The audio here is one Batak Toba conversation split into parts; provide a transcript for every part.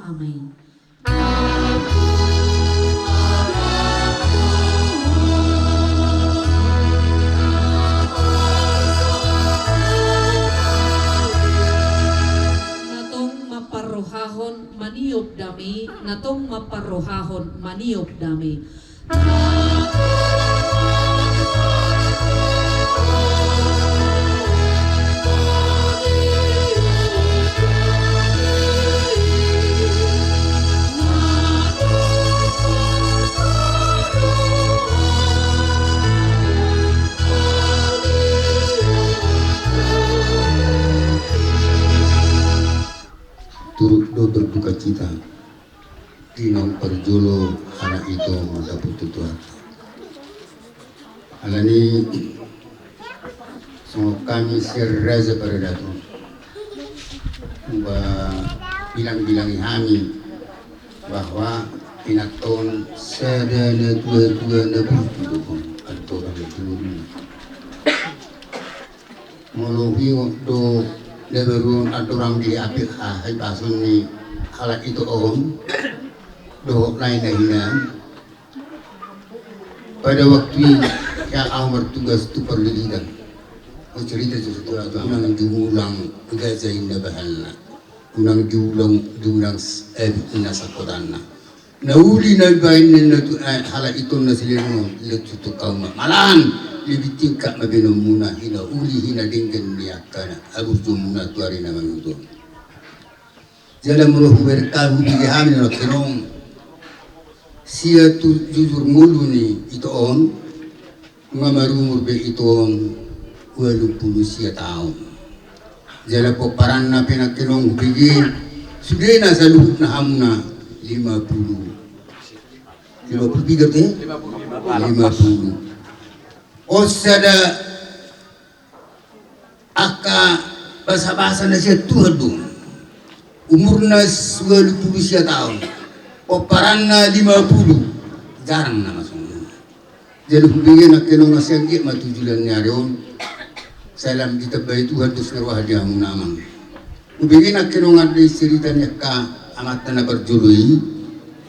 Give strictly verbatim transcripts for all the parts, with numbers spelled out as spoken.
Amin. Na tong mamparrohahon maniop dame, na tong mamparrohahon maniop dame. Turut do berduka cita. Di naung parjolo halak ito mandapot tu Tuhanta. Alani songon hami sian Raja Paradaton, ba bilang-bilangi hami bahwa inanton sada na tua-tua na burju do on, andorang na tua-tua. Molo huingot do na baru on andorang di api hahipason ni halak ito on dohot lae na hinan. Pada waktu i, ya, ahu martugas tu Parlilitan. Hucerita tu, tu, tu, unang diulang gaja inna bahalna. Unang diulang, diulang s-, eh, inna sangkotanna. Na uli na baen ninna tu, eh, halak ito na silehon on, letu tu hauma. Malahan lebih tingkat ma baenonmuna, hina uli, hina denggan ni angka na haburjuonmuna tu ari na mangido. Jala molo hubereng hami, hubege hami na nangkin on, sia tu jujur ngolu ni ito on, nunga marumur be ito on ualu pulu sia taon. Jala pomparanna pe nangkin on hubege, sudena saluhutna hamuna lima pulu. Lima pulu piga te? Lima pulu. On sada angka basa-basa na sian Tuhan do. Umurna ualu pulu sia taon, pomparanna lima pulu. Jarang nama songon i. Jadi hubege nangkin on, asa anggiat ma tu joloan ni ari on sai lam ditambai Tuhan dos ni roha di hamuna amang. Hubege nangkin on, ande cerita ni angka amanta na parjolo i,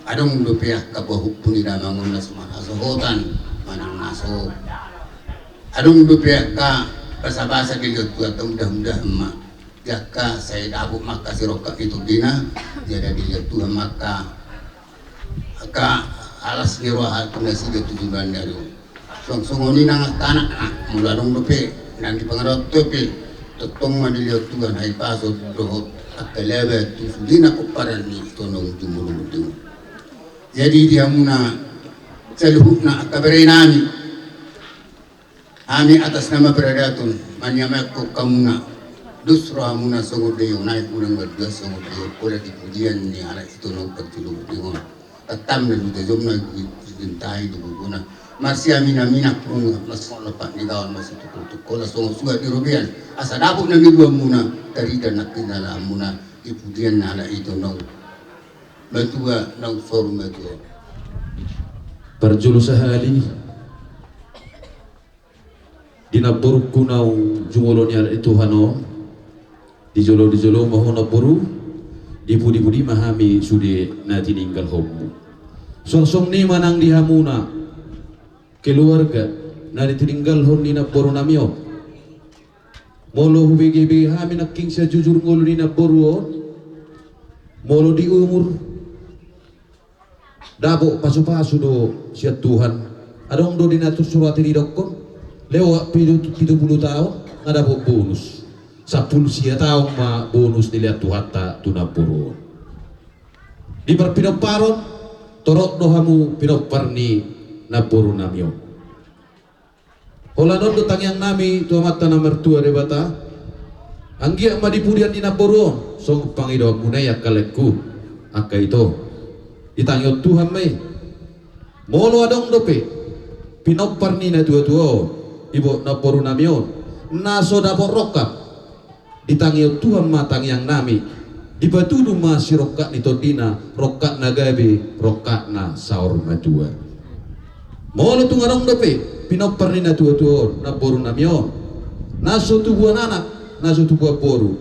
adong dope angka pahompu ni damang on na so marhasohotan manang na so, adong dope angka basa-basa dilehon Tuhanta, mudah-mudahan ma di angka sai dapot ma angka sirongkap ni tondina, jala dilehon Tuhan ma angka, angka alas ni roha tu nasida tu joloan ni ari on. Suang songon i nang angka anakna, molo adong dope nang di pangaranto pe, tongtong ma dilehon Tuhan hahipason dohot angka laba tu sudena pomparan ni ito naung jumolo munding on. Jadi di hamuna saluhutna angka bere nami, hami atas nama paradaton maniamehon hamuna, dos rohamuna songon daion, ai unang marduan songon daion, pola di pudian ni halak ito naung parjolo munding on. Tatam na do tajomna, gigit ni tahi do gogona. Marsiaminaminan hamuna, marsiaminaminan, marsitukol-tukolan, songon suhat ni robean, asa dapot na nibuanmuna, tarida nangkin na laamuna di pudian ni halak ito naung matua, naung saur matua. Parjolo sahali, di namborungku naung jumolo ni halak i Tuhan on, di jolo, di jolo ma ho namboru, di pudi-pudi ma hami sude na tininggalhonmu. Suang songon i ma nang di hamuna keluarga na tininggalhon ni namboru nami on. Molo hubege-bege hami nangkin sian jujur ngolu ni namboru on, molo di umur, dapot pasu-pasu do sian Tuhan. Adong do di na surat i didokkon, lewat pitu, pitu pulu taon nga dapot bonus. Sampulu sia taon ma bonus dilehon Tuhanta tu namboru on. Di parpinomparon, torop do hamu pinompar ni namboru nami on. Holan on do tangiang nami tu Amanta na martua Debata, anggiat ma di pudian ni namboru on songon pangidoanmuna i angka laengku, angka ito. Ditangihon Tuhan ma i. Molo adong dope pinompar ni natua-tua on, ibot namboru nami on, na so dapot rongkap, ditangihon Tuhan ma tangiang nami, dipatudu ma sirongkap ni tondina, rongkap na gabe, rongkap na saur matua. Molo tung adong dope pinompar ni natua-tua on, namboru nami on, na so tubuan anak, na so tubuan boru,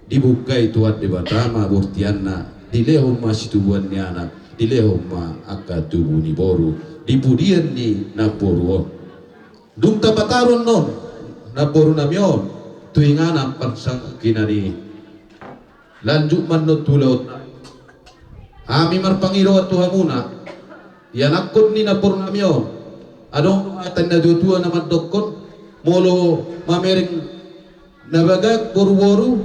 dibuka i Tuhan Debata ma bortianna Dilehon ma situbuan ni anak, dilehon ma angka tubu ni boru di pudian ni namboru on. Dung tapataru annon namboru nami on tu inganan parsangkinan i, lanjut ma annon tu ulaon. Hami marpangidoan tu hamuna, ianakhon ni namboru nami on, adong hata ni natuatua na mandokkon, molo mamereng na bagak boruboru,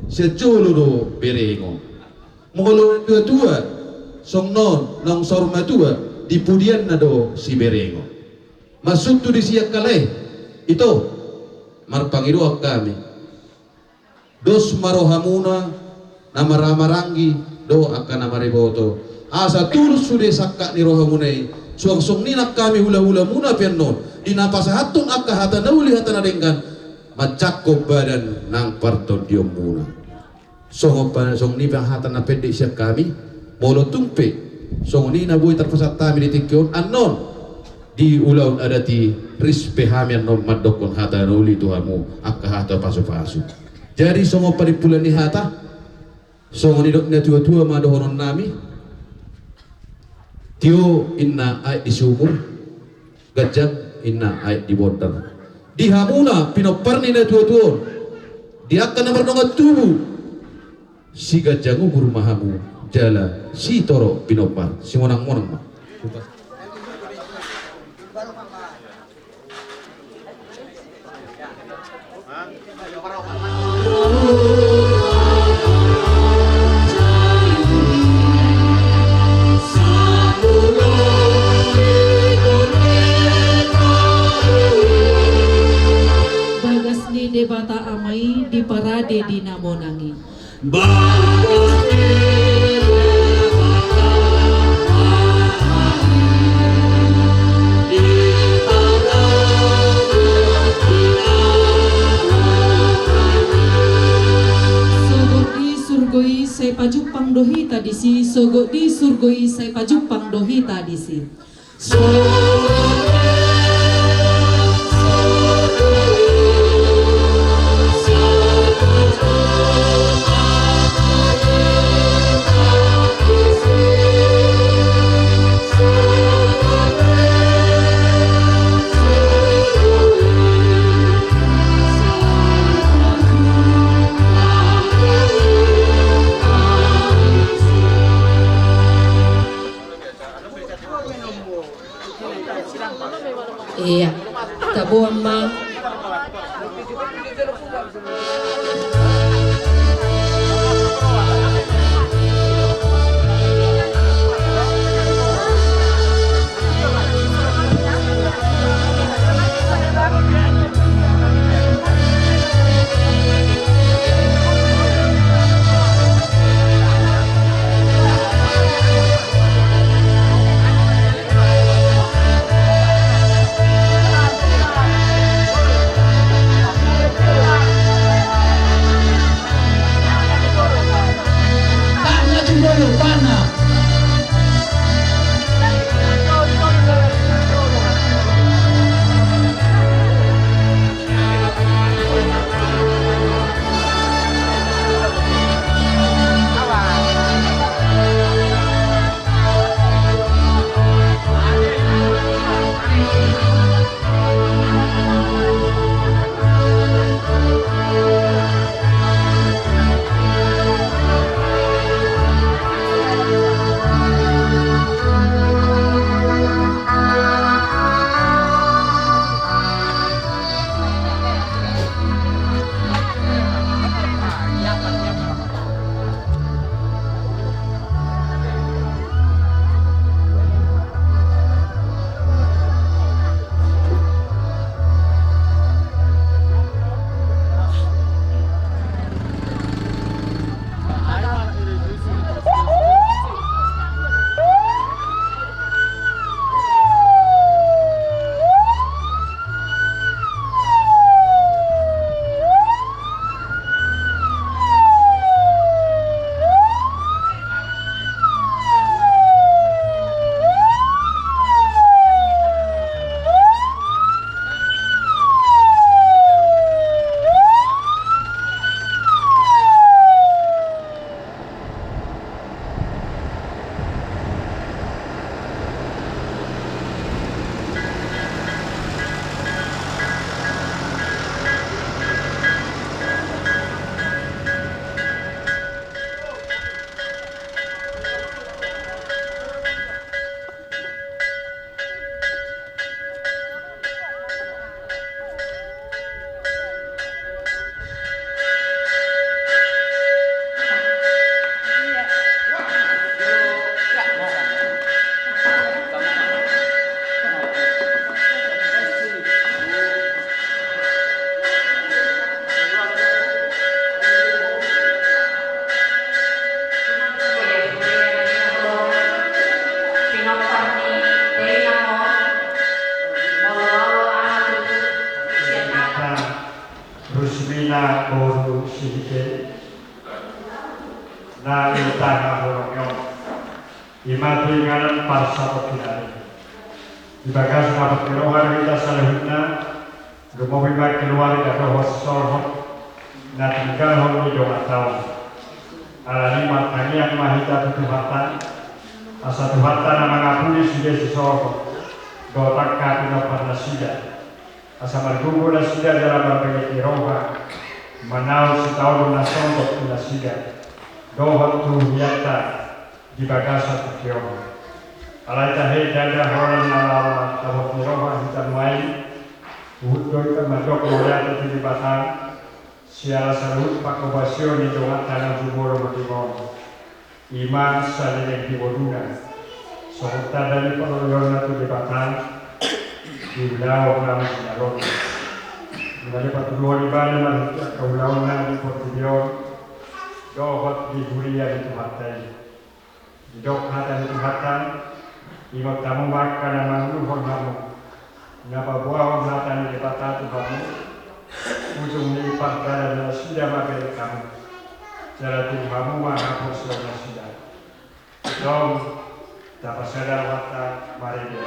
sian jolo do berengon. Molo natuatua songon on naung saur matua, di pudianna do siberengon. Mansai tu disi angka lae, ito, marpangidoan hami. Dos ma rohamuna na marhahamaranggi dohot angka na mariboto, asa tulus sude sangkap ni rohamuna i. Suang songon i nang hami hulahulamuna pe annon, di na pasahathon angka hata na uli, hata na denggan, manjangkon badan nang partondionmuna. Songon pa, songon i pe hata na pendek sian hami, molo tung pe songon i na boi tarpasahat hami di tingki on, annon di ulaon adat i, ris pe hami annon mandokkon hata na uli tu hamu, angka hata pasupasu. Jadi songon panimpulan ni hata, songon i dok natuatua ma dohonon nami: Tio inna aek di sumur, ganjang inna aek di bondar. Di hamuna pinompar ni natuatua on, di angka na mardongan tubu, siganjang umur ma hamu jala sitorop pinompar. Simonangmonang ma. Bagas ni Debata Ama i diparade di na monang i. Sogot di surgo i sai pajumpang do hita disi, sogot di surgo i sai pajumpang do hita disi. Ia, taboan ma. Na boru Sihite na i tangahon on, i ma tu inganan parsatongkinan i. Di bagasan hapot ni roha do hita saluhutna, lumobi ma keluarga dohot sisolhot na tinggalhon ni donganta on. Alani i martangiang ma hita tu Tuhanta, asa Tuhanta na mangapuli sude sisolhot dohot angka pinompar nasida, asa margogo nasida jala mambege roha manaon sitaonon na sondok tu nasida dohot tu hurianta di bagasan tingki on. Alai tahe ndada holan na laho hapot ni roha hita nuaeng, huhut do hita mandok mauliate tu Debata siala saluhut panghobasion ni donganta na jumolo mangihut on. I ma saleleng di ngoluna songon tanda ni parrohaonna tu Debata di ulaon na mangihut on. Di na dipatuduhon ibana marhite angka ulaonna di portibi on dohot di huria ni Tuhanta i. Didok hata ni Tuhanta, ingot hamu ma angka na manguluhon hamu, na paboahon hata ni Debata tu hamu, ujung ni pardalan nasida ma bereng hamu, jala tibu hamu ma haporseaon nasida. Tong, tapasada rohanta marende.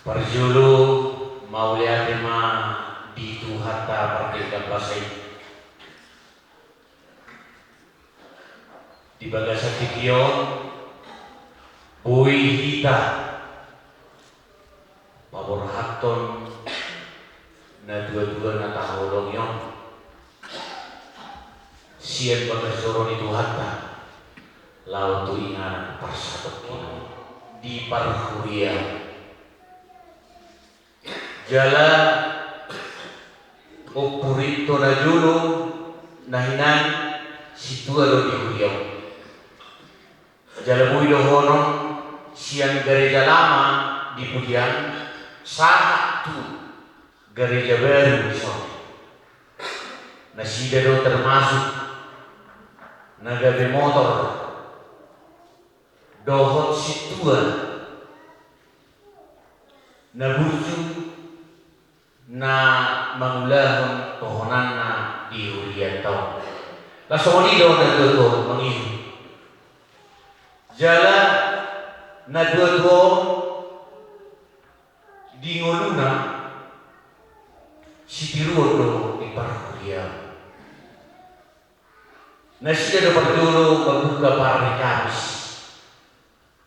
Parjolo, mauliate ma di Tuhanta pardenggan basa i. Di bagasan tingki on, boi hita paborhathon na dua-dua na tahaholongi on sian bagas joro ni Tuhanta laho tu inganan parsatongkinan di parhuriaon. Jala ompur i tu na jolo na hinan sintua do di huria on. Jala boi dohonon sian gareja lama di Pudian sahat tu gareja baru dison. Nasida do termasuk na gabe motor dohot sintua na burju na mangulahon tohonanna di hurianta on. Laos songon i do na dua-dua on mangihut. Jala na dua-dua on di ngoluna sitiruon do di parhuriaon. Nasida do parjolo mambuka parari Kamis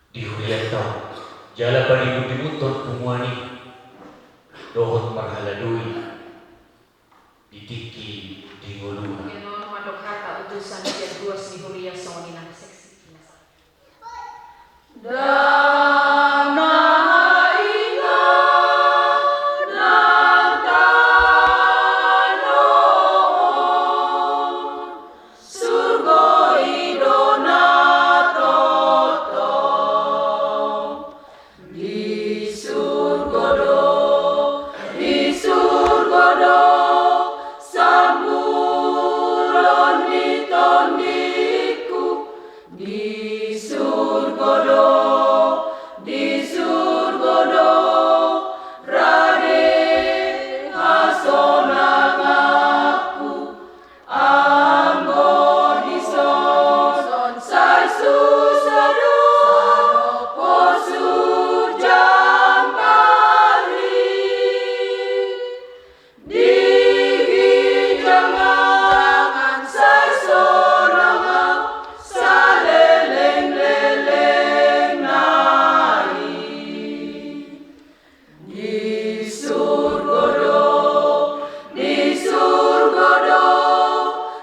di hurianta on, jala padimun-dimunhon punguan i dohot marhaladoi di tingki di ngoluna. Ia non mandok hata utusan sian ruas ni huria songon i nang seksi. Ndang na hina, na surgo do, di surgo do rade hasonanganku. Anggo dison sai susa do posu jampari. Di ginjangan sai sonang au salelenglelengna i. Di surgo do, di surgo do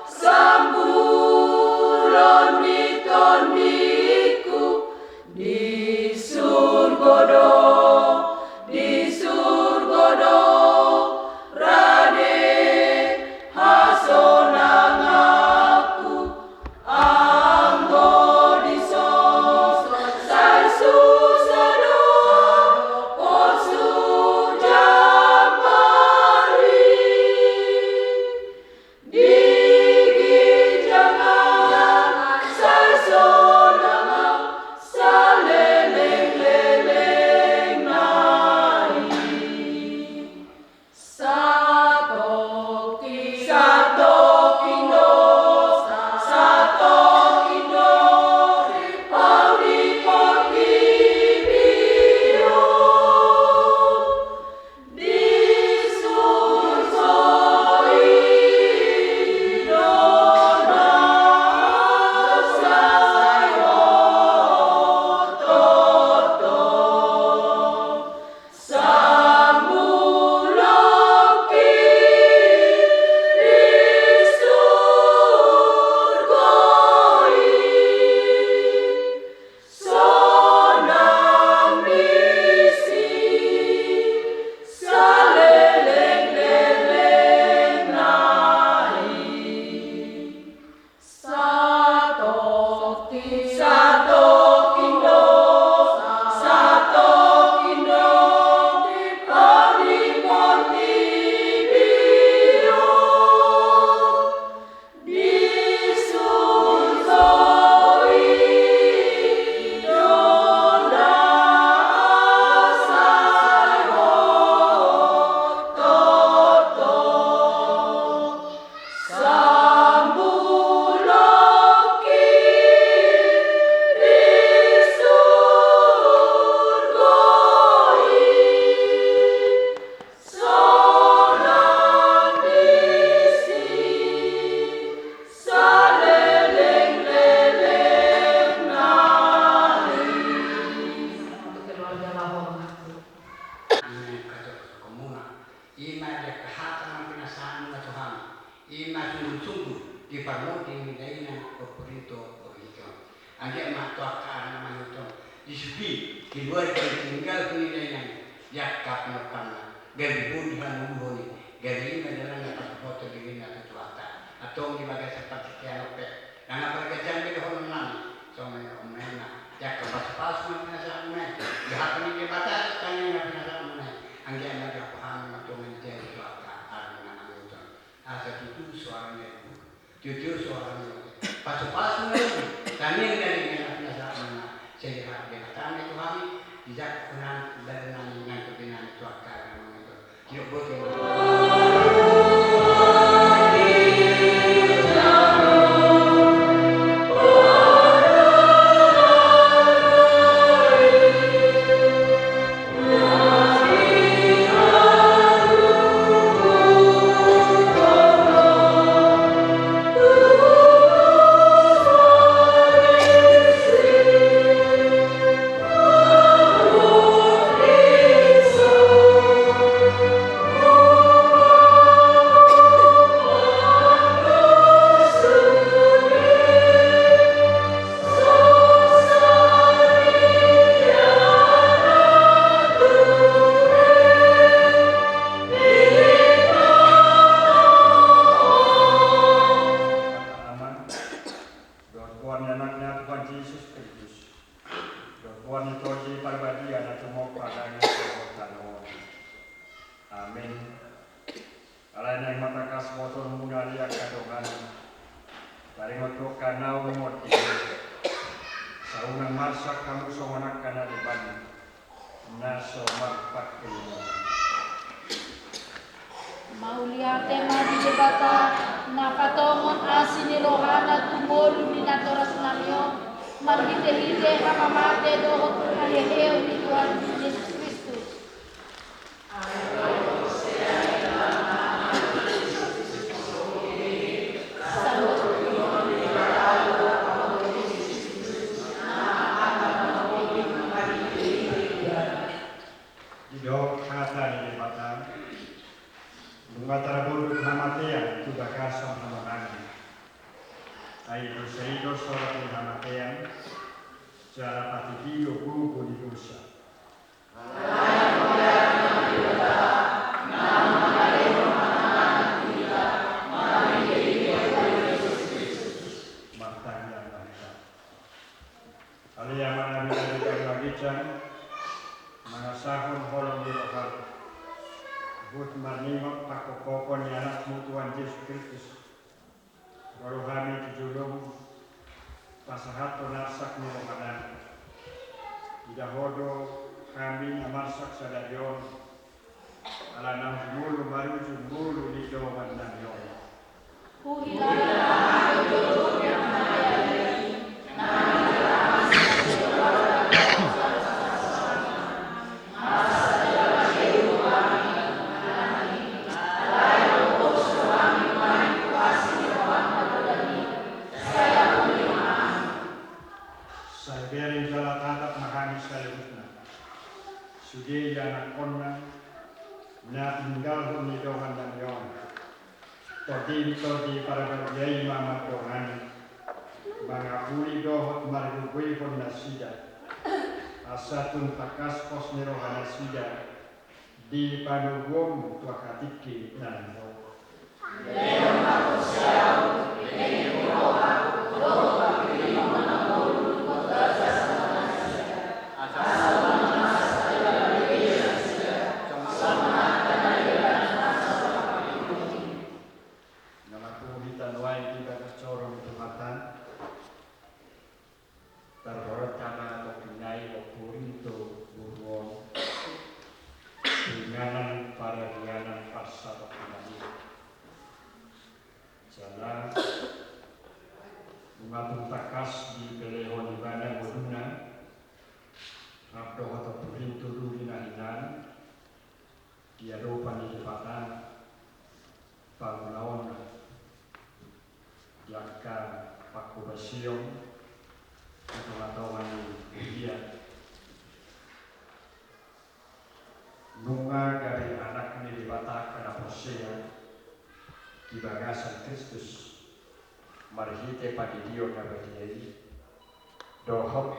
sambulon ni tondingku. Di surgo do, di surgo do rade hasonanganku. Anggo dison sai susa do posu jampari. Di ginjangan sai sonang au salelenglelengna i. Satongkin, satongkin do, satongkin do pau ni portibi on. Di surgo i do na sai hot toto. Sambulonki di surgo i. Sonang disi salelenglelengna i. Satongkin, satongkin do, satongkin do pau ni portibi on. Di surgo i do na sai hot toto. Sambulonki di surgo i. Sonang disi salelenglelengna i. Untuk keluarga Laho mengaku. Amin. Kata-kata komuna. I ma di angka hata na pinasahatMu tu hami. I ma sungkun-sungkun di parmonding ni dainang Korinto borngin on. Anggiat ma tu angka ari na mangihut on, di suhi keluarga na tininggalhon ni dainang i, di angka pinomparna, gabe boi hangoluhon i, gabe i ma dalanna patupaonhon dirinta tu Tuhanta. Antong di bagasan partingkian on pe, nunga parganjang be dohononnami, songon i ma umbahen, di angka pasupasu na pinasahatMu i, di hata ni Debata tangiang na pinasahatMu i, anggiat ma dihapohami ma antong i tu angka ari na mangihut on. Asa tutu soarana i, tutu soarana i, pasupasu na i, tangiang na i, na pinasahatMu i, sai dihapohami tu hami, dijangkon nang badan nami nang tondi nami tu angka ari na mangihut on. Tidak boleh. Dohot goar ni Anakna Tuhan Jesus Kristus, dohot goar ni Tondi Parbadia na tumompa langit dohot tano on. Amin. Alai naeng ma tangkas botoonmuna ale angka dongan, taringot tu angka naung monding, Sai unang marsak hamu songon angka na leban, na so marpangkelingasan. Mauliate ma di Debata, na patongon asi ni rohana tu ngolu ni natorasnami on, marhitehite hamamate dohot haheheon ni Tuhan Jesus Kristus. Didok hata ni Debata, nunga tarabodok hamatean tu bagasan hamonangan. Ai dosa i do sorat ni hamatean, jala patiti do gogo ni dosa. Martangiang ma hita. Ale Amanami na di banua ginjang, mangasahon holong ni roham, huhut maningot pangkophopon ni Anakmu Tuhan Jesus Kristus, ro do hami tu jolom, pasahathon arsak ni rohanami. Ida Ho do hami na marsak sadari on, ala naung jumolo marujung ngolu ni dongan nami on. Huhilala hami do jolom na madear i, na Sai bereng jala tatap ma hami saluhutna, sude ianakhonna na tininggalhon ni dongan nami on. Tondi ni tondi parbadia i ma mandongani, mangapuli dohot margogoihon nasida, asa tung tangkas pos ni roha nasida di panoguonmu tu angka tingki na naeng ro. Na marpungu hita nuaeng di bagasan joro ni Tuhanta. Tarhorhon hita ma topi nai Om Purinto boru on tu inganan paradianan parsatongkinan i. Jala nunga tung tangkas dipelehon ibana ngoluna rap dohot Om Purinto ruri na hinan, di adopan ni Debata, pangulaonna di angka pangkobasion di tongatonga ni huria. Nunga gabe anak ni Debata angka na porsea di bagasan Kristus, marhite pandidion na badia i dohot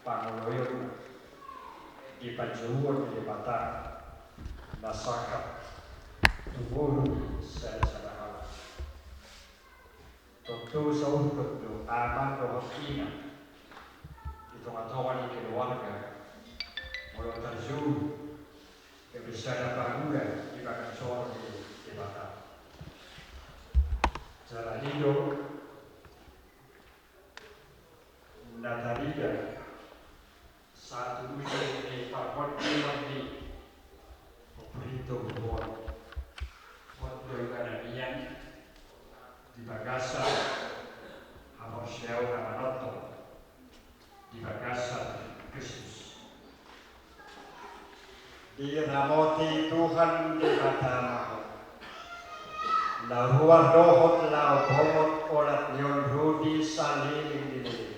pangoloionna di panjouon ni Debata na sangkap tu ngolu ni sadasada halak. Tontu saurgot do ama dohot ina di tongatonga ni keluarga molo tarjou gabe sada pangula di bagasan joro ni Debata. Jala i do na tarida sahat tu ujung ni parhondion ni Om Purinto boru on. Hot do ibana mian di bagasan haporseaon na manongtong di bagasan Kristus. Diramoti Tuhan Debata ma ho. Na ruar dohot laho bongot olat ni on rudi saleleng ni leleng.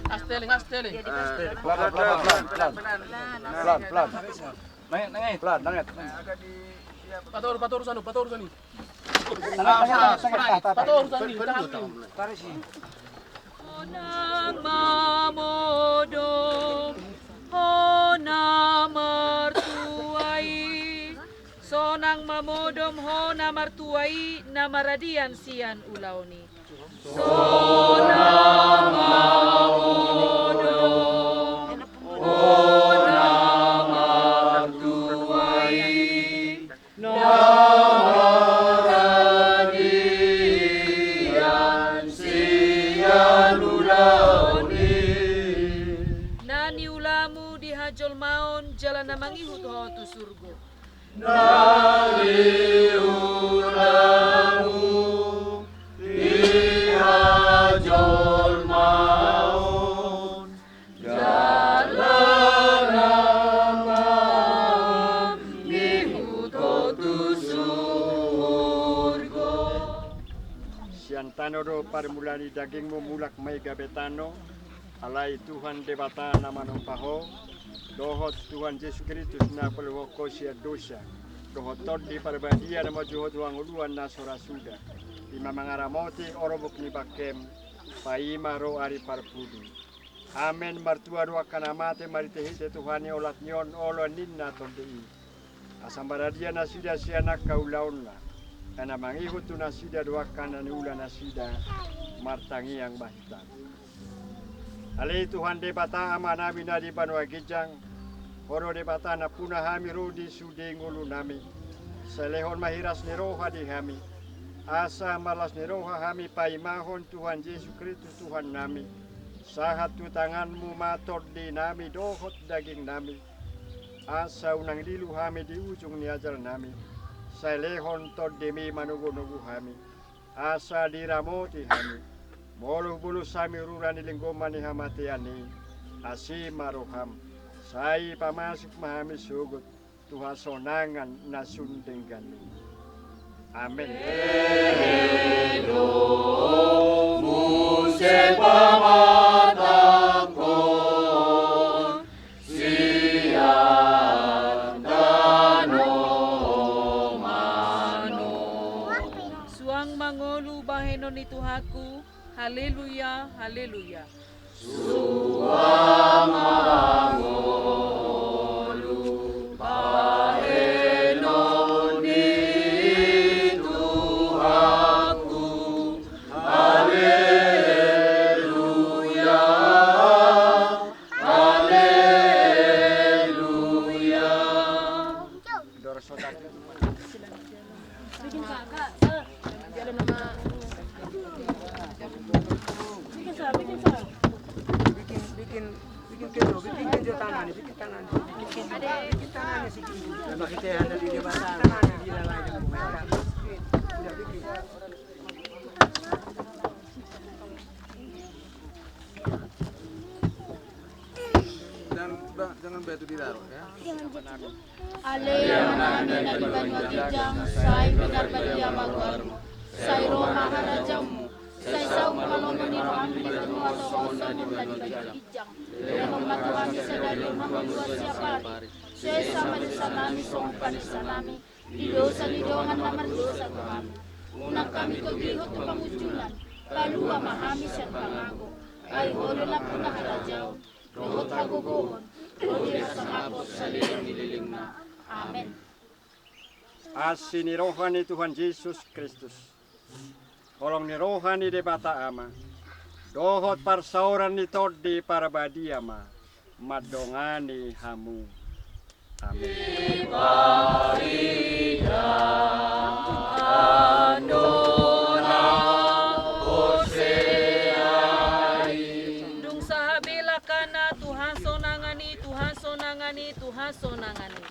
Asteling, asteling. Pelan, pelan, pelan, pelan. Pelan, pelan. Nangit, nangit. Pelan, nangit. Patoru, patoru sanu, patoru sanu. Patoru sanu, patoru sanu. Hona mamodom, hona martua i. Sonang mamodom hona martua i na maradian sian ulaon i. Sonang mamodom hona martua i na maradian sian ulaon i. Na niulamu di hajolmaon jala na mangihut ho tu surgo. Na niulamu di hajolmaon jala na mangihut ho tu surgo. Sian tano do parmulaan ni dagingmu, mulak ma i gabe tano. Alai Tuhan Debata na manompa ho, dohot Tuhan Jesus Kristus na paluahon ho sian dosa, dohot Tondi Parbadia na manjou ho tu hangoluan na so ra suda, i ma mangaramoti orbuk ni bangkem, paima ro ari parpudi. Amen. Martua do angka na mate marhitehite Tuhan i, olat ni on olo ninna Tondi i. Asa maradian nasida sian angka ulaonna, ai na mangihut tu nasida do angka na niula nasida. Martangiang ma hita. Ale Tuhan Debata Amanami na di banua ginjang, Ho do Debata nampuna hami ro di sude ngolunami. Sai lehon ma hiras ni roha di hami, asa marlas ni roha hami paimahon Tuhan Jesus Kristus Tuhannami. Sahat tu tanganmu ma tondinami dohot dagingnami, asa unang lilu hami di ujung ni ajalnami. Sai lehon tondimi manogunogu hami, asa diramoti hami. Molo hubolus hami rura ni linggoma ni hamatean i, asi ma roham, sai pamasuk ma hami sogot tu hasonangan na sun denggan i. Amen. Muse pamatangkon sian tano manon. Suang ma ngolu bahenon ni Tuhanku. Haleluya, haleluya. Suang ma ngolu bahenon ni Tuhanku. Haleluya, haleluya. Bikin kakak. Bikin, bikin, bikin kejo, bikin kejo tangan, bikin tangan, bikin tangan, bikin tangan. Udah, bikin. Jangan, jangan batu ditaruh, ya. Ale Amanami na di banua ginjang, sai pinarbadia ma goarmu, sai ro ma harajaonmu, sai saut ma lomo ni roham di banua tonga on songon na di banua ginjang. Lehon ma tu hami sadari on hangoluan siapari, suesa ma dosanami songon panesanami di dosa ni dongan na mardosa tu hami. Unang hami togihon tu pangunjunan, palua ma hami sian pangago. Ai Ho do nampuna harajaon dohot hagogoon, ro di hasangapon saleleng ni lelengna. Amen. Asi ni roha ni Tuhan Jesus Kristus, holong ni roha ni Debata Ama, dohot parsaoran ni Tondi Parbadia ma mandongani hamu. Amen. Dung sahabela kana, tu hasonangan ni, tu hasonangan ni, tu hasonangan ni.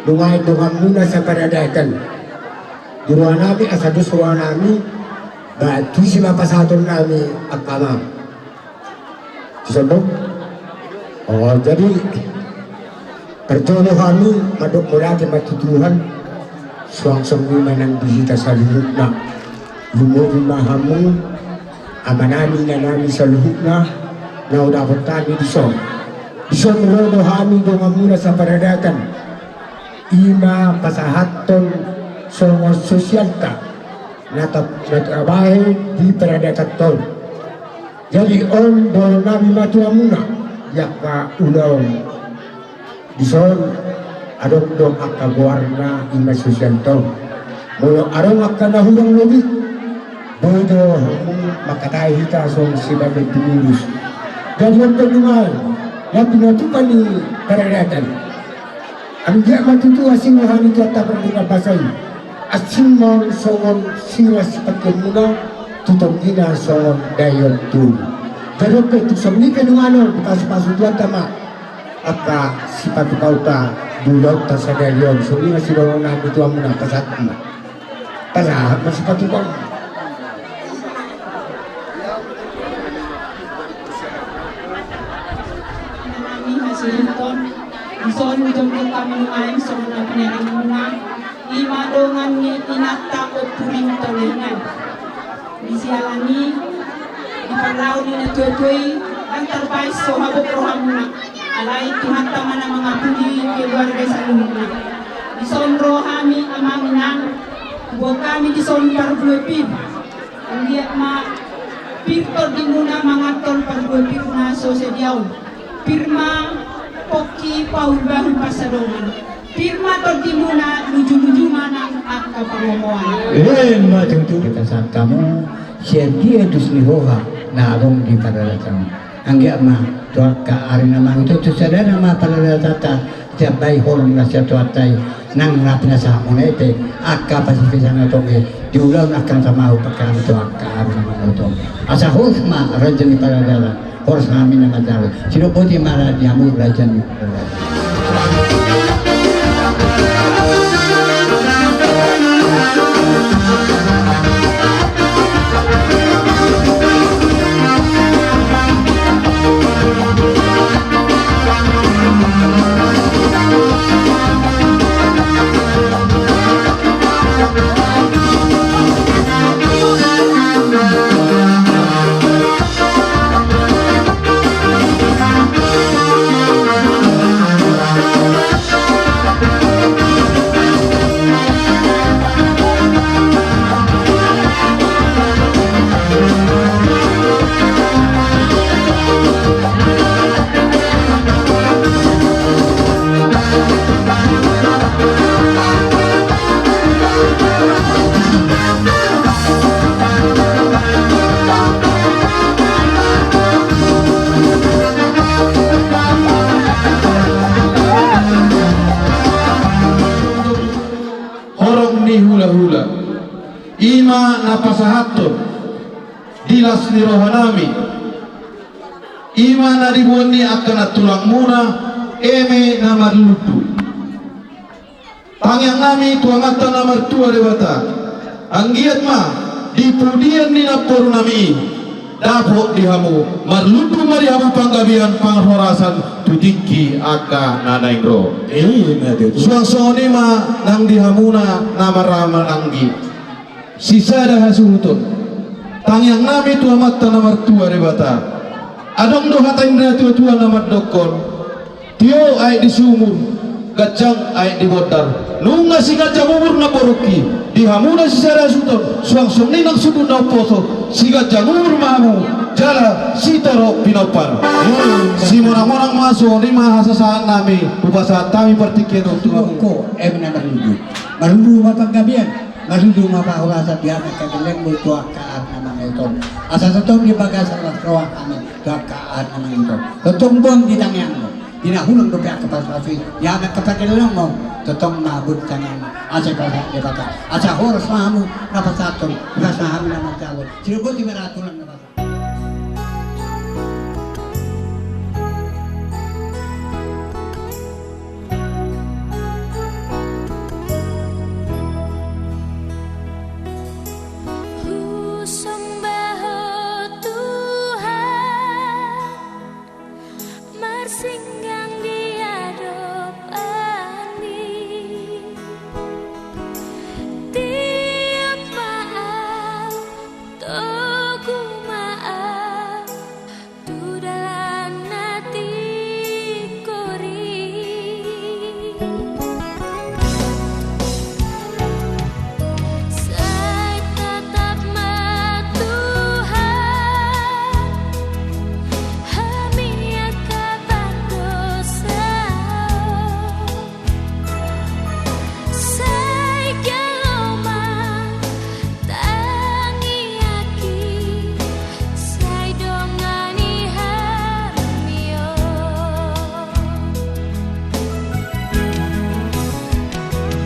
Nunga i donganmuna saparadaton. Di rohanami asa dos rohanami, ba tusi ma pasahatonnami angka amang. Dison do? O, jadi parjolo hami mandok mauliate ma tu Tuhan, suang songon i ma nang di hita saluhutna. Lumobi ma hamu amanami, inanami saluhutna, na hudapot hami dison. Dison ro do hami donganmuna saparadaton. I ma pasahathon songon sosialta na ta-, na tabahen di paradaton on. Jadi on dohononnami ma tu hamuna di angka ulaon. Dison adong do angka goarna i ma sosialta on. Molo adong angka na hurang lobi, boi do hamu mangkatai hita songon sebagai pengurus. Jadi on pe nunga i na pinatupa ni paradaton. Anggiat ma tutu asing roha ni Tuhanta pardenggan basa i. Asing ma on songon sira sipangidomuna, tu tonggina songon daion toru. Jadi on pe tu songon i pe dongan on, dipasupasu Tuhanta ma angka sipatukauta di ulaonta sadari on, songon i ma sidohononnami tu hamuna, pasahat ma. Pasahat ma sipatupaon. Inanami hasuhuton, dison jongjong hami nuaeng songon na pinarimuna, i ma dongan ni inanta Ompu Rinto Nainggolan. Di siala ni i, di parlao ni natuatua i, ndang tarbaen so habot rohamuna. Alai Tuhanta ma na mangapuli keluarga saluhutna. Dison ro hami amang inang, huboan hami dison parbue pir. Anggiat ma pir tondimuna manganhon parbue pir na so sadia on. Pir ma pongki pahulbahul pansadongan. Pir ma tondimuna, lujuluju ma nang angka pangomoan. Emma tutu. Pasahat hamu sian dia dos ni roha na adong di paradaton. Anggiat ma tu angka ari na mangihut on tu sadana ma paradatonta ditambai holong na sian Tuhanta i, nang na pinasahatmuna i pe angka pasipesanna tonggi di ulaon angka na tamahu pangkalan tu angka ari na mangihut on. Asa horas ma raja ni paradaton. Horas hami na manjalo. Sidok boti ma ra di hamu raja ni paradaton. ma na pasahathon di las ni rohanami, i ma na diboan ni angka nantulangmuna, eme na marlundu. Tangiangnami tu Amanta na martua Debata, anggiat ma di pudian ni namborunami i, dapot di hamu marlundu ma di hamu panggabean, parhorasan tu tingki angka na naeng ro. Ima tutu. Suang songon i ma nang di hamuna na marhahamaranggi. Sisada hasuhuton. Tangiangnami tu Amanta na martua Debata. Adong do hata ni natuatua na mandokkon: Tio aek di sumur, ganjang aek di bondar. Nunga siganjang umur namborungki, di hamuna sisada hasuhuton, suang songon i nang sundut na umposo, siganjang umur ma hamu jala sitorop pinompar. Simonangmonang ma, songon i ma hasasahatnami, hupasahat hami partingkian on tu hamu. Eme na marlundu. Marlundu ma panggabean, marlundu ma parhorasan di hami angka gellengmu tu angka ari na mangihut on. Asa tongtong di bagasan las roha hami tu angka ari na mangihut on. Tongtong boan di tangiangmu. Di na hurang dope angka pasupasu i, di hami angka panggabeanmu, tongtong ma boan di tangiangmu. Asa dipasahat Debata. Asa horas ma hamu na pasahathon, horas ma hami na manjalo. Sidoboti ma ra tulang na pasahat. Husomba Ho Tuhan, marsinggang di adopanMi. Tiop ma au, togu ma au, tu dalan na tingkori. Sai tatap ma Tuhan, hami angka pardosa on. Sai jalo ma tangiangki, sai dongani hami on.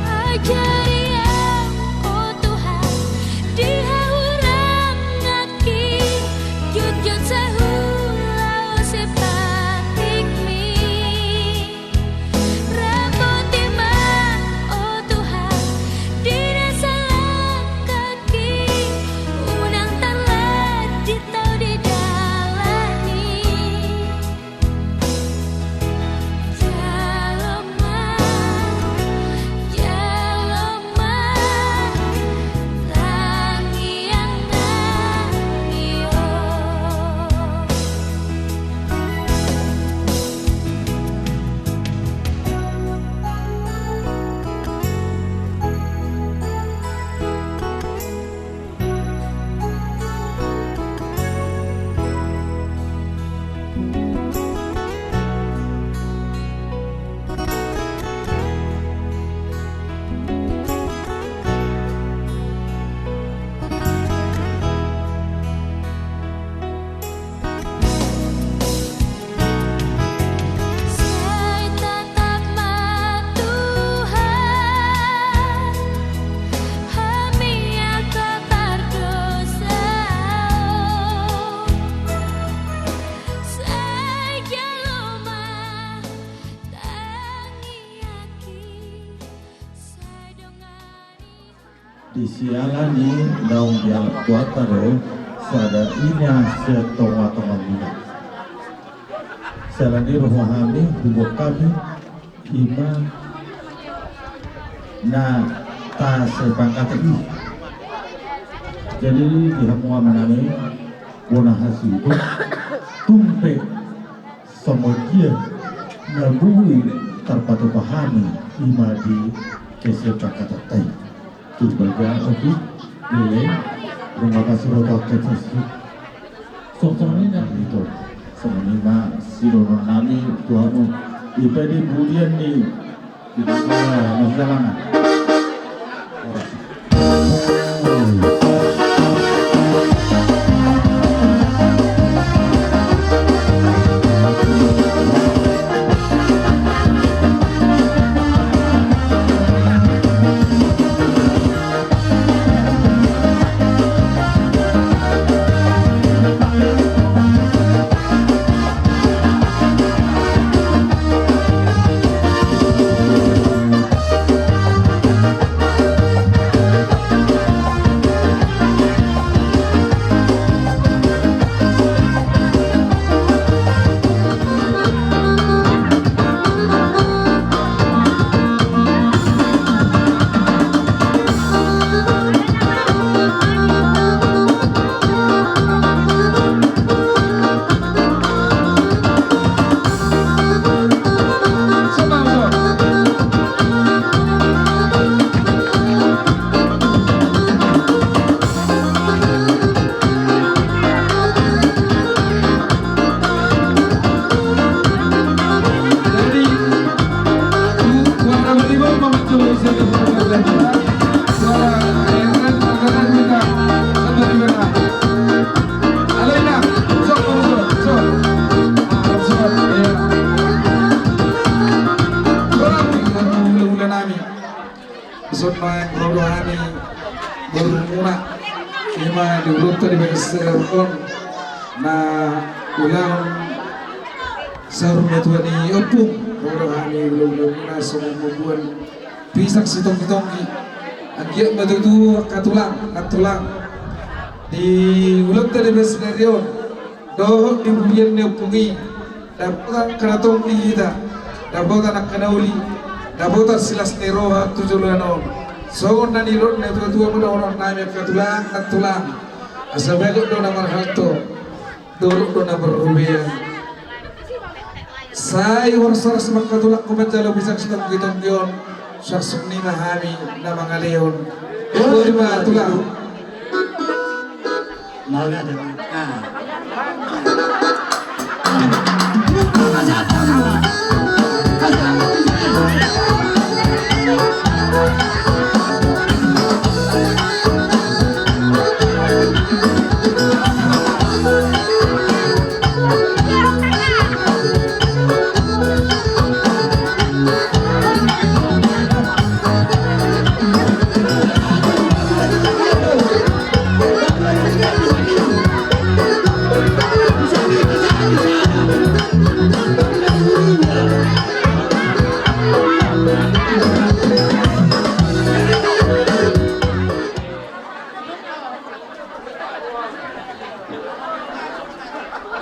Ajari au, o Tuhan, di hahuranganki, jotjot sahat laho sipantikMi. Ramoti ma, o Tuhan, di na salangkahki, unang tarlandit au di dalanMi. Jalo ma, jalo ma, tangiangnami on. Sai tatap ma Tuhan, hami angka pardosa on. Sai jalo ma tangiangki, sai dongani. Di siala ni naung dialap Tuhanta do sada i na sian tongatonga muna. Siala ni roha hami, huboan hami, i ma na tasae pangkataion i. Jadi di hamu amanami, bona hasuhuton, tung pe songon dia na boi tarpatupa hami, i ma di kese pangkatanta i. Tu baga otik lele, rumah kasih rota kecil. Songon i na ito. Songon i ma sidohonon nami tu hamu. I pe di pudian ni Mas Dalangan. Ima di ulaonta di bagas on na ulaon saur matua ni ompung, ro do hami ulaon na songon mambuan pisang sitonggi-tonggi. Anggiat ma tutu angka tulang, nantulang, di ulaonta di bagas sadari on dohot di bulian ni ompung i, dapotan angka na tonggi hita, dapotan angka na uli, dapotan silas ni roha tu joloan on. Songon na nidok ni natua-tua ma dohonon nami, angka tulang, nantulang, asa bagot do na marhalto, dolok do na marrobean. Sai horas-horas ma angka tulang, humanjalo pisang sitonggi-tonggi on, suang songon i ma hami na mangalehon. Boti ma tulang.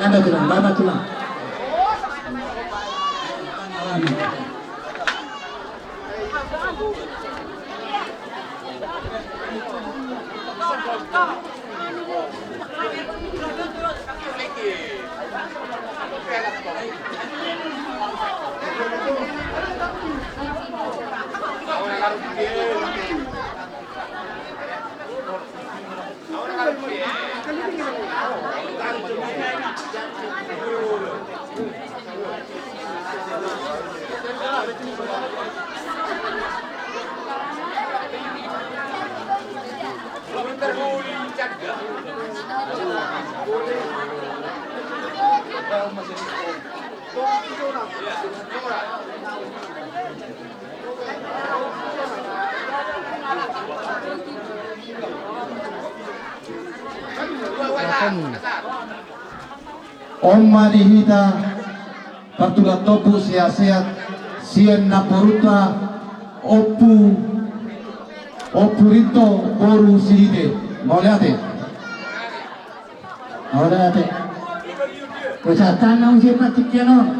Anda tulang, baba tulang. On ma di hita, partulang tompu, sehat-sehat sian namborunta Ompu, Ompu Rinto boru Sihite. Mauliate. Ora ate. Usaha tanang si mati kiano.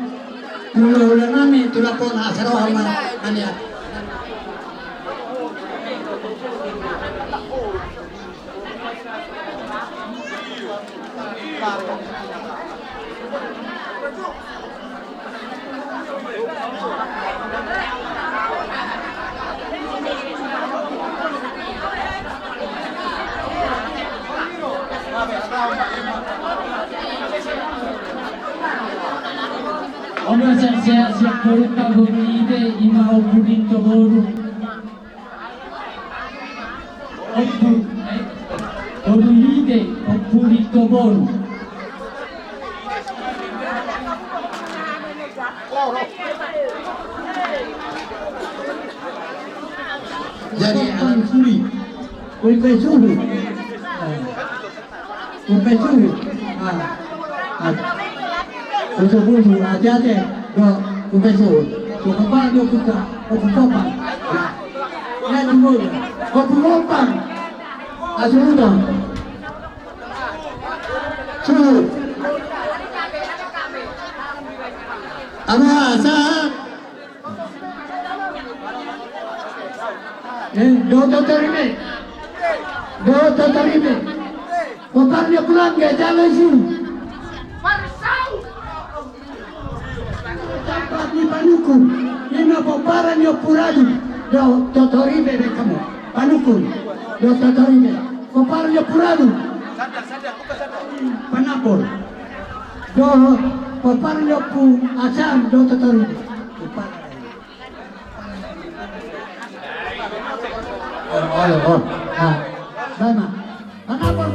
Hula-hula nami tu lapon asaro ama mania. Ompu sehat-sehat sian boru Tabu Mide, ima Ompu Rinto boru. Ompu, eh, boru Ide, Ompu Rinto boru. Jadi alam suri. Oi, kai suhu. Umpe suhu. Ah. Ah. Usu busu, ate-ate. Do, umpe suhu. Suhu kepala dia buka. Oku popang. Ya. Ya, tunggu. Oku popang. Asurutan. Suhu. Ama, sa. Eh, do totoribe. Do totoribe. Pomparan ni Ompu Langge, jalo isu. Tampak ni Panungkun. Ima pomparan ni Ompu Radu. Do totoribe be hamu. Panungkun. Do totoribe. Pomparan ni Ompu Radu. Panapol. Do pomparan ni Ompu Asam, do totoribe. Pomparan. Olo, olo, olo. Ah, bae ma. Panapol,